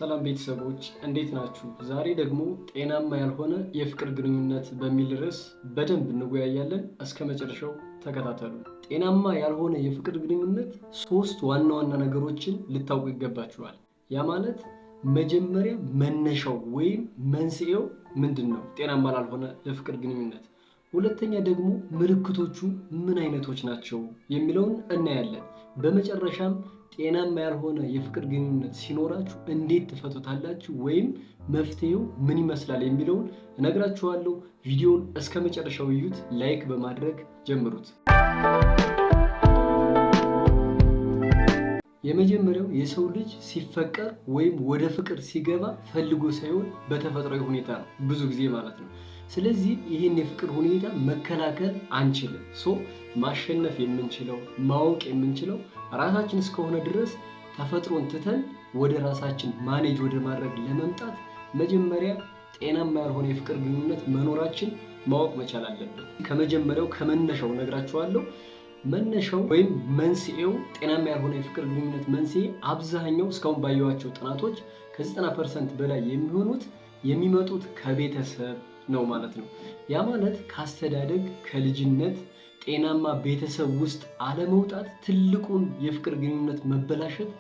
ሰላም ቤተሰቦች እንዴት ናችሁ? ዛሬ ደግሞ ጤናማ ያልሆነ የፍቅር ግንኙነት በሚል ርዕስ በደንብ እንወያያለን። እስከ መጨረሻው ተከታተሉ። ጤናማ ያልሆነ የፍቅር ግንኙነት ሶስት ዋና ዋና ነገሮችን ልታውቁ ይገባችኋል። ያ ማለት መጀመሪያ መነሻው ወይም መንስኤው ምንድን ነው ጤናማ ላልሆነ የፍቅር ግንኙነት፣ ሁለተኛ ደግሞ ምልክቶቹ ምን አይነቶች ናቸው የሚለውን እናያለን። በመጨረሻም ጤናማ ያልሆነ የፍቅር ግንኙነት ሲኖራችሁ እንዴት ትፈቱታላችሁ ወይም መፍትሄው ምን ይመስላል የሚለውን እነግራችኋለሁ። ቪዲዮውን እስከ መጨረሻው እዩት፣ like በማድረግ ጀምሩት። የመጀመሪያው የሰው ልጅ ሲፈቀር ወይም ወደ ፍቅር ሲገባ ፈልጎ ሳይሆን በተፈጥሯዊ ሁኔታ ነው፣ ብዙ ጊዜ ማለት ነው። ስለዚህ ይህን የፍቅር ሁኔታ መከላከል አንችልም። So ማሸነፍ የምንችለው ማወቅ የምንችለው ራሳችን እስከሆነ ድረስ ተፈጥሮን ትተን ወደ ራሳችን manage ወደ ማድረግ ለመምጣት መጀመሪያ ጤናማ ያልሆነ የፍቅር ግንኙነት መኖራችን ማወቅ መቻል አለብን። ከመጀመሪያው ከመነሻው እነግራችኋለሁ። መነሻው ወይም መንስኤው ጤናማ ያልሆነ የፍቅር ግንኙነት መንስኤ አብዛኛው እስካሁን ባየኋቸው ጥናቶች ከ90% በላይ የሚሆኑት የሚመጡት ከቤተሰብ ነው ማለት ነው። ያ ማለት ከአስተዳደግ ከልጅነት ጤናማ ቤተሰብ ውስጥ አለመውጣት ትልቁን የፍቅር ግንኙነት መበላሸት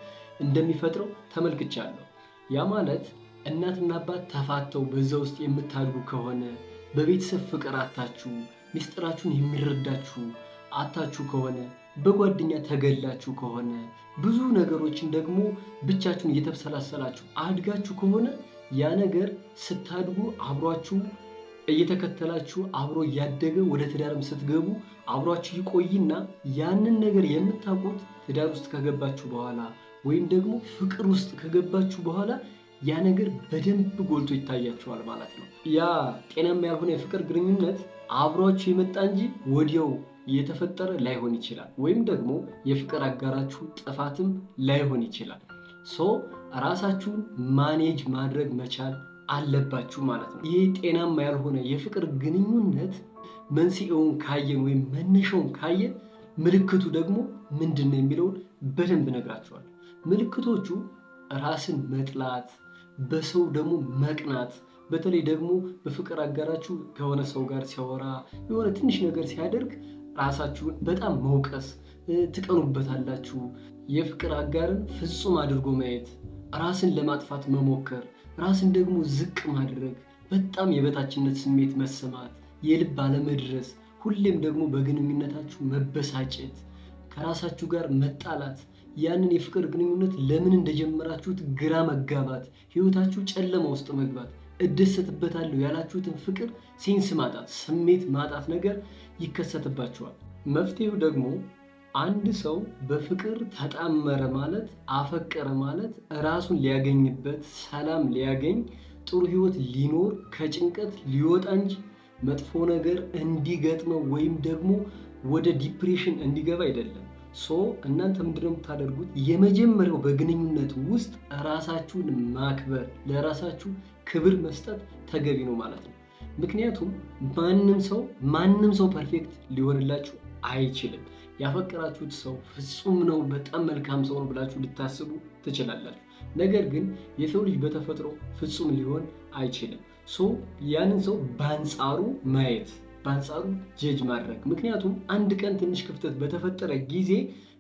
እንደሚፈጥረው ተመልክቻለሁ። ያ ማለት እናትና አባት ተፋተው በዛ ውስጥ የምታድጉ ከሆነ፣ በቤተሰብ ፍቅር አታችሁ፣ ሚስጥራችሁን የሚረዳችሁ አታችሁ ከሆነ፣ በጓደኛ ተገላችሁ ከሆነ፣ ብዙ ነገሮችን ደግሞ ብቻችሁን እየተብሰላሰላችሁ አድጋችሁ ከሆነ ያ ነገር ስታድጉ አብሯችሁ እየተከተላችሁ አብሮ እያደገ ወደ ትዳርም ስትገቡ አብሯችሁ ይቆይና ያንን ነገር የምታውቁት ትዳር ውስጥ ከገባችሁ በኋላ ወይም ደግሞ ፍቅር ውስጥ ከገባችሁ በኋላ ያ ነገር በደንብ ጎልቶ ይታያችኋል ማለት ነው። ያ ጤናማ ያልሆነ የፍቅር ግንኙነት አብሯችሁ የመጣ እንጂ ወዲያው የተፈጠረ ላይሆን ይችላል። ወይም ደግሞ የፍቅር አጋራችሁ ጥፋትም ላይሆን ይችላል። So ራሳችሁን manage ማድረግ መቻል አለባችሁ ማለት ነው። ይህ ጤናማ ያልሆነ የፍቅር ግንኙነት መንስኤውን ካየን ወይም መነሻውን ካየን ምልክቱ ደግሞ ምንድን ነው የሚለውን በደንብ እነግራችኋለሁ። ምልክቶቹ ራስን መጥላት፣ በሰው ደግሞ መቅናት፣ በተለይ ደግሞ በፍቅር አጋራችሁ ከሆነ ሰው ጋር ሲያወራ የሆነ ትንሽ ነገር ሲያደርግ ራሳችሁን በጣም መውቀስ፣ ትቀኑበታላችሁ። የፍቅር አጋርን ፍጹም አድርጎ ማየት፣ ራስን ለማጥፋት መሞከር፣ ራስን ደግሞ ዝቅ ማድረግ፣ በጣም የበታችነት ስሜት መሰማት፣ የልብ አለመድረስ፣ ሁሌም ደግሞ በግንኙነታችሁ መበሳጨት፣ ከራሳችሁ ጋር መጣላት፣ ያንን የፍቅር ግንኙነት ለምን እንደጀመራችሁት ግራ መጋባት፣ ህይወታችሁ ጨለማ ውስጥ መግባት፣ እደሰትበታለሁ ያላችሁትን ፍቅር sense ማጣት፣ ስሜት ማጣት ነገር ይከሰትባችኋል። መፍትሄው ደግሞ አንድ ሰው በፍቅር ተጣመረ ማለት አፈቀረ ማለት ራሱን ሊያገኝበት ሰላም ሊያገኝ ጥሩ ህይወት ሊኖር ከጭንቀት ሊወጣ እንጂ መጥፎ ነገር እንዲገጥመው ወይም ደግሞ ወደ depression እንዲገባ አይደለም። So እናንተ ምንድነው የምታደርጉት? የመጀመሪያው በግንኙነት ውስጥ ራሳችሁን ማክበር፣ ለራሳችሁ ክብር መስጠት ተገቢ ነው ማለት ነው። ምክንያቱም ማንም ሰው perfect ሊሆንላችሁ አይችልም። ያፈቀራችሁት ሰው ፍጹም ነው፣ በጣም መልካም ሰው ነው ብላችሁ ልታስቡ ትችላላችሁ። ነገር ግን የሰው ልጅ በተፈጥሮ ፍጹም ሊሆን አይችልም። So ያንን ሰው በአንጻሩ ማየት፣ በአንጻሩ ጀጅ ማድረግ። ምክንያቱም አንድ ቀን ትንሽ ክፍተት በተፈጠረ ጊዜ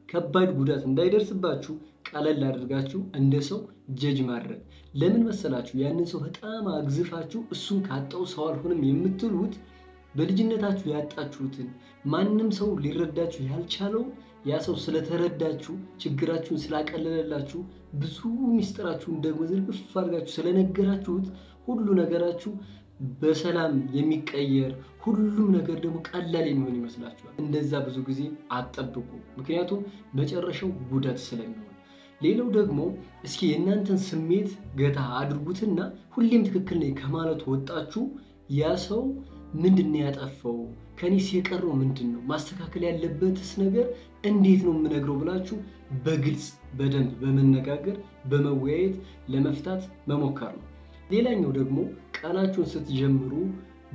ከባድ ጉዳት እንዳይደርስባችሁ ቀለል አድርጋችሁ እንደ ሰው ጀጅ ማድረግ። ለምን መሰላችሁ? ያንን ሰው በጣም አግዝፋችሁ እሱን ካጣው ሰው አልሆንም የምትሉት በልጅነታችሁ ያጣችሁትን ማንም ሰው ሊረዳችሁ ያልቻለው ያ ሰው ስለተረዳችሁ ችግራችሁን ስላቀለለላችሁ ብዙ ሚስጥራችሁን ደግሞ ዝርግፍ አድርጋችሁ ስለነገራችሁት ሁሉ ነገራችሁ በሰላም የሚቀየር ሁሉም ነገር ደግሞ ቀላል የሚሆን ይመስላችኋል። እንደዛ ብዙ ጊዜ አትጠብቁ፣ ምክንያቱም መጨረሻው ጉዳት ስለሚሆን። ሌላው ደግሞ እስኪ የእናንተን ስሜት ገታ አድርጉትና ሁሌም ትክክል ነኝ ከማለት ወጣችሁ ያ ሰው ምንድን ነው ያጠፋው? ከኔስ የቀረው ምንድን ነው? ማስተካከል ያለበትስ ነገር እንዴት ነው የምነግረው ብላችሁ በግልጽ በደንብ በመነጋገር በመወያየት ለመፍታት መሞከር ነው። ሌላኛው ደግሞ ቀናችሁን ስትጀምሩ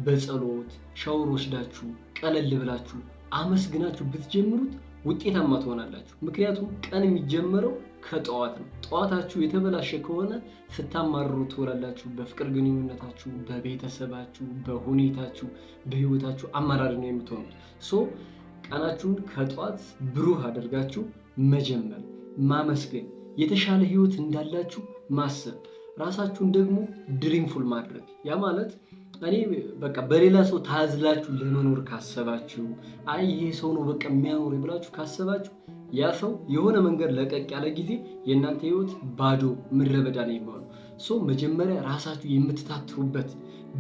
በጸሎት ሻወር ወስዳችሁ ቀለል ብላችሁ አመስግናችሁ ብትጀምሩት ውጤታማ ትሆናላችሁ። ምክንያቱም ቀን የሚጀመረው ከጠዋት ነው። ጠዋታችሁ የተበላሸ ከሆነ ስታማርሩ ትውላላችሁ። በፍቅር ግንኙነታችሁ፣ በቤተሰባችሁ፣ በሁኔታችሁ፣ በህይወታችሁ አማራሪ ነው የምትሆኑት። So ቀናችሁን ከጠዋት ብሩህ አድርጋችሁ መጀመር፣ ማመስገን፣ የተሻለ ህይወት እንዳላችሁ ማሰብ፣ ራሳችሁን ደግሞ dreamful ማድረግ። ያ ማለት እኔ በቃ በሌላ ሰው ታዝላችሁ ለመኖር ካሰባችሁ፣ አይ ይሄ ሰው ነው በቃ የሚያኖር ብላችሁ ካሰባችሁ፣ ያ ሰው የሆነ መንገድ ለቀቅ ያለ ጊዜ የእናንተ ህይወት ባዶ ምድረ በዳ ነው የሚሆነው። So መጀመሪያ ራሳችሁ የምትታትሩበት፣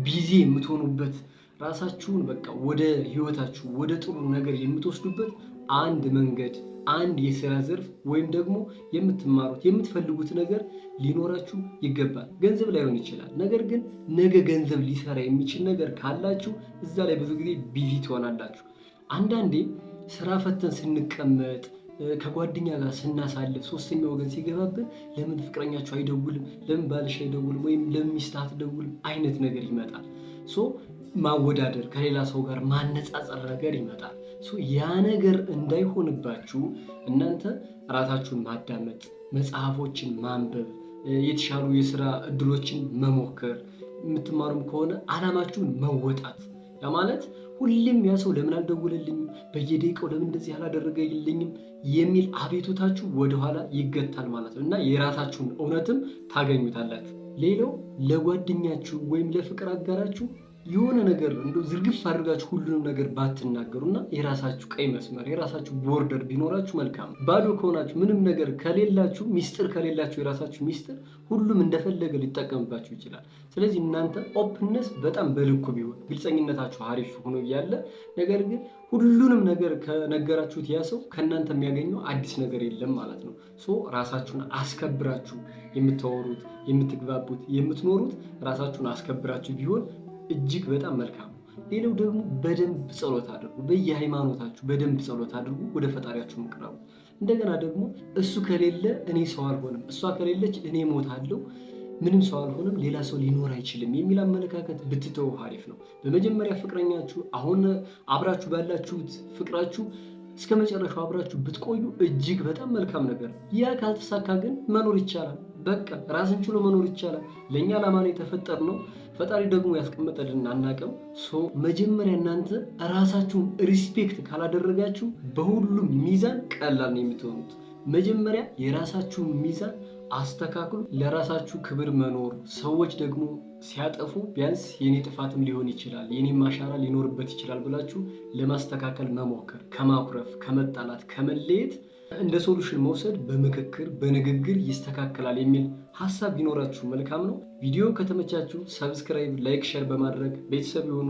busy የምትሆኑበት፣ ራሳችሁን በቃ ወደ ህይወታችሁ ወደ ጥሩ ነገር የምትወስዱበት አንድ መንገድ፣ አንድ የስራ ዘርፍ ወይም ደግሞ የምትማሩት የምትፈልጉት ነገር ሊኖራችሁ ይገባል። ገንዘብ ላይሆን ይችላል። ነገር ግን ነገ ገንዘብ ሊሰራ የሚችል ነገር ካላችሁ እዛ ላይ ብዙ ጊዜ busy ትሆናላችሁ። አንዳንዴ ስራ ፈተን ስንቀመጥ፣ ከጓደኛ ጋር ስናሳልፍ ሶስተኛ ወገን ሲገባብን ለምን ፍቅረኛችሁ አይደውልም፣ ለምን ባልሽ አይደውልም፣ ወይም ለምን ሚስትህ አትደውልም አይነት ነገር ይመጣል። So ማወዳደር፣ ከሌላ ሰው ጋር ማነጻጸር ነገር ይመጣል። So ያ ነገር እንዳይሆንባችሁ እናንተ ራሳችሁን ማዳመጥ፣ መጽሐፎችን ማንበብ፣ የተሻሉ የስራ እድሎችን መሞከር፣ የምትማሩም ከሆነ አላማችሁን መወጣት። ያ ማለት ሁሌም ያ ሰው ለምን አልደወለልኝም፣ በየደቂቃው ለምን እንደዚህ አላደረገልኝም የሚል አቤቱታችሁ ወደኋላ ይገታል ማለት ነው እና የራሳችሁን እውነትም ታገኙታላችሁ። ሌላው ለጓደኛችሁ ወይም ለፍቅር አጋራችሁ የሆነ ነገር እንደው ዝርግፍ አድርጋችሁ ሁሉንም ነገር ባትናገሩና የራሳችሁ ቀይ መስመር፣ የራሳችሁ border ቢኖራችሁ መልካም። ባዶ ከሆናችሁ፣ ምንም ነገር ከሌላችሁ፣ ሚስጥር ከሌላችሁ፣ የራሳችሁ ሚስጥር ሁሉም እንደፈለገ ሊጠቀምባችሁ ይችላል። ስለዚህ እናንተ openness በጣም በልኩ ቢሆን፣ ግልፀኝነታችሁ አሪፍ ሆኖ እያለ ነገር ግን ሁሉንም ነገር ከነገራችሁት ያ ሰው ከእናንተ የሚያገኘው አዲስ ነገር የለም ማለት ነው። So ራሳችሁን አስከብራችሁ የምታወሩት፣ የምትግባቡት፣ የምትኖሩት ራሳችሁን አስከብራችሁ ቢሆን እጅግ በጣም መልካም ነው። ሌላው ደግሞ በደንብ ጸሎት አድርጉ። በየሃይማኖታችሁ በደንብ ጸሎት አድርጉ። ወደ ፈጣሪያችሁ ቅረቡ። እንደገና ደግሞ እሱ ከሌለ እኔ ሰው አልሆንም፣ እሷ ከሌለች እኔ እሞታለሁ፣ ምንም ሰው አልሆንም፣ ሌላ ሰው ሊኖር አይችልም የሚል አመለካከት ብትተው አሪፍ ነው። በመጀመሪያ ፍቅረኛችሁ አሁን አብራችሁ ባላችሁት ፍቅራችሁ እስከ መጨረሻው አብራችሁ ብትቆዩ እጅግ በጣም መልካም ነገር ነው። ያ ካልተሳካ ግን መኖር ይቻላል። በቃ ራስን ችሎ መኖር ይቻላል። ለእኛ ዓላማ ነው የተፈጠርነው። ፈጣሪ ደግሞ ያስቀመጠልን አናውቅም። So መጀመሪያ እናንተ ራሳችሁን respect ካላደረጋችሁ በሁሉም ሚዛን ቀላል ነው የምትሆኑት። መጀመሪያ የራሳችሁን ሚዛን አስተካክሉ። ለራሳችሁ ክብር መኖር፣ ሰዎች ደግሞ ሲያጠፉ ቢያንስ የኔ ጥፋትም ሊሆን ይችላል፣ የኔም አሻራ ሊኖርበት ይችላል ብላችሁ ለማስተካከል መሞከር፣ ከማኩረፍ፣ ከመጣላት፣ ከመለየት እንደ solution መውሰድ በምክክር በንግግር ይስተካከላል የሚል ሀሳብ ቢኖራችሁ መልካም ነው። ቪዲዮ ከተመቻችሁ subscribe፣ like፣ share በማድረግ ቤተሰብ ይሁኑ።